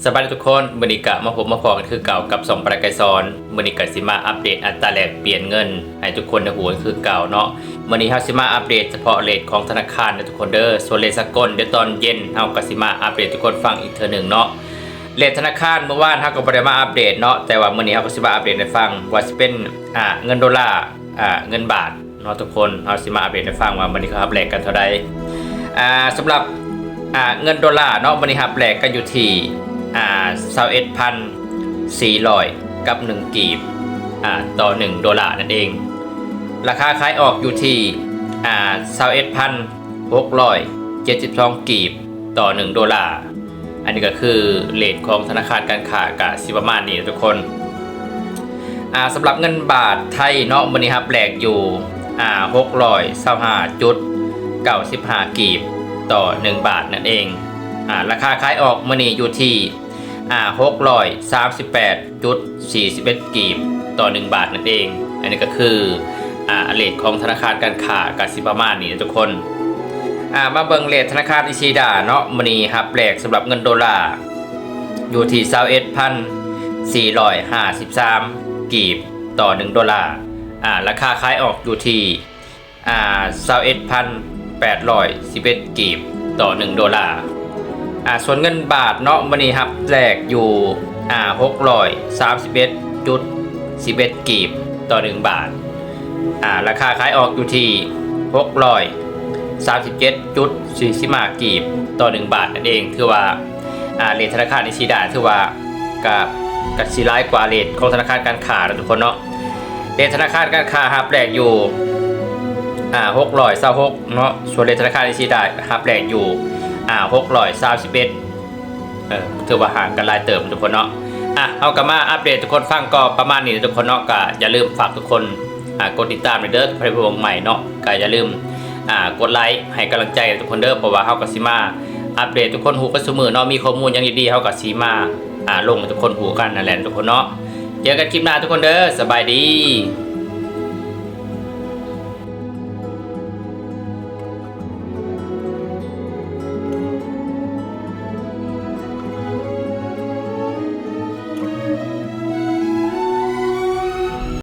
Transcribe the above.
ສະບາຍດີທຸກຄົນ, ມື້ນີ້ກະມາພົບມາພໍ້ກັນຄືເກົ່າກັບຊ່ອງປະໄກສອນ. ມື້ນີ້ກະຊິມາອັບເດດອັດຕາແລກປ່ຽນເງິນໃຫ້ທຸກຄົນໄດ້ຮູ້ຄືເກົ່າເນາະ. ມື້ນີ້ເຮົາຊິມາອັບເດດສະເພາະເລດຂອງທະນາຄານເດີທຸກຄົນເດີ. ສ່ວນເລດສາກົນ ດຽວຕອນເຢັນເຮົາກະຊິມາອັບເດດໃຫ້ທຸກຄົນຟັງອີກເທື່ອໜຶ່ງເນາະ. ເລດທະນາຄານມື້ວານເຮົາກະບໍ່ໄດ້ມາອັບເດດເນາະ, ແຕ່ວ່າມື້ນີ້ເຮົາກະຊິມາອັບເດດໃຫ້ຟັງ ວ່າຊິເປັນ ອ່າ ເງິນໂດລາ ອ່າ ເງິນບາດ ເນາະທຸກຄົນ. ເຮົາຊິມາອັບເດດໃຫ້ຟັງວ່າມື້ນີ້ເຂົາຮັບແລກກັນເທົ່າໃດ. ອ່າ ສຳລັບ ອ່າ ເງິນໂດລາເນາະ, ມື້ນີ້ຮັບແລກກັນຢູ່ທີ່ ອ່າ ຊາວເອັດພັນສີ່ຮ້ອຍກັບໜຶ່ງກີບ ອ່າ ຕໍ່ໜຶ່ງໂດລານັ້ນເອງ. ລາຄາຂາຍອອກຢູ່ທີ່ ອ່າ ຊາວເອັດພັນຫົກຮ້ອຍເຈັດສິບສອງກີບຕໍ່ໜຶ່ງໂດລາ. ອັນນີ້ກະຄືເລດຂອງທະນາຄານການຄ້າກະຊິປະມານນີ້ເນາະທຸກຄົນ. ອ່າ ສຳລັບເງິນບາດໄທເນາະ, ມື້ນີ້ຮັບແລກຢູ່ ອ່າ ຫົກຮ້ອຍຊາວຫ້າຈຸດເກົ້າສິບຫ້າກີບຕໍ່ໜຶ່ງບາດນັ້ນເອງ. ອ່າ ລາຄາຂາຍອອກມື້ນີ້ຢູ່ທີ່ ອ່າ ຫົກຮ້ອຍສາມສິບແປດຈຸດສີ່ສິບເອັດກີບຕໍ່ໜຶ່ງບາດນັ້ນເອງ. ອັນນີ້ກະຄື ອ່າ ເລດຂອງທະນາຄານການຄ້າກະຊິປະມານນີ້ເນາະທຸກຄົນ. ອ່າ ມາເບິ່ງເລດທະນາຄານອິຊິດາເນາະ, ມື້ນີ້ຮັບແລກສຳລັບເງິນໂດລາ ຢູ່ທີ່ຊາວເອັດພັນສີ່ຮ້ອຍຫ້າສິບສາມກີບຕໍ່ໜຶ່ງໂດລາ. ອ່າ ລາຄາຂາຍອອກຢູ່ທີ່ ອ່າ ຊາວເອັດພັນແປດຮ້ອຍສິບເອັດກີບຕໍ່ໜຶ່ງໂດລາ. ອ່າ ສ່ວນເງິນບາດເນາະ, ມື້ນີ້ຮັບແລກຢູ່ ອ່າ ຫົກຮ້ອຍສາມສິບເອັດຈຸດສິບເອັດກີບຕໍ່ໜຶ່ງບາດ. ອ່າ ລາຄາຂາຍອອກຢູ່ທີ່ຫົກຮ້ອຍສາມສິບເຈັດຈຸດສີ່ສິບຫ້າກີບຕໍ່ໜຶ່ງບາດນັ້ນເອງ. ຖືວ່າ ອ່າ ເລດທະນາຄານອິຊິດາຖືວ່າກະ ກະຊິຫຼາຍກວ່າເລດຂອງທະນາຄານການຄ້າເນາະທຸກຄົນເນາະ. ເລດທະນາຄານການຄ້າຮັບແລກຢູ່ ອ່າ ຫົກຮ້ອຍຊາວຫົກເນາະ, ສ່ວນເລດທະນາຄານອິຊິດາຮັບແລກຢູ່ ອ່າ ຫົກຮ້ອຍສາມສິບເອັດ. ເອີ ຖືວ່າຫ່າງກັນຫຼາຍເຕີບທຸກຄົນເນາະ. ອ່ະ ເຮົາກະມາອັບເດດທຸກຄົນຟັງກໍປະມານນີ້ເນາະທຸກຄົນເນາະ. ກະຢ່າລືມຝາກທຸກຄົນ ອ່າ ກົດຕິດຕາມເດີ ໃຜເພິ່ງໃໝ່ເນາະ, ກະຢ່າລືມ ອ່າ ກົດໄລຄ໌ໃຫ້ກຳລັງໃຈທຸກຄົນເດີ, ເພາະວ່າເຮົາກະຊິມາອັບເດດທຸກຄົນຮູ້ກັນຊຸມື້ເນາະ. ມີຂໍ້ມູນຫຍັງດີໆ ເຮົາກະຊິມາ ອ່າ ລົງໃຫ້ທຸກຄົນຮູ້ກັນນັ້ນແຫຼະທຸກຄົນເນາະ. ເຈີກັນຄລິບໜ້າທຸກຄົນເດີ, ສະບາຍດີ.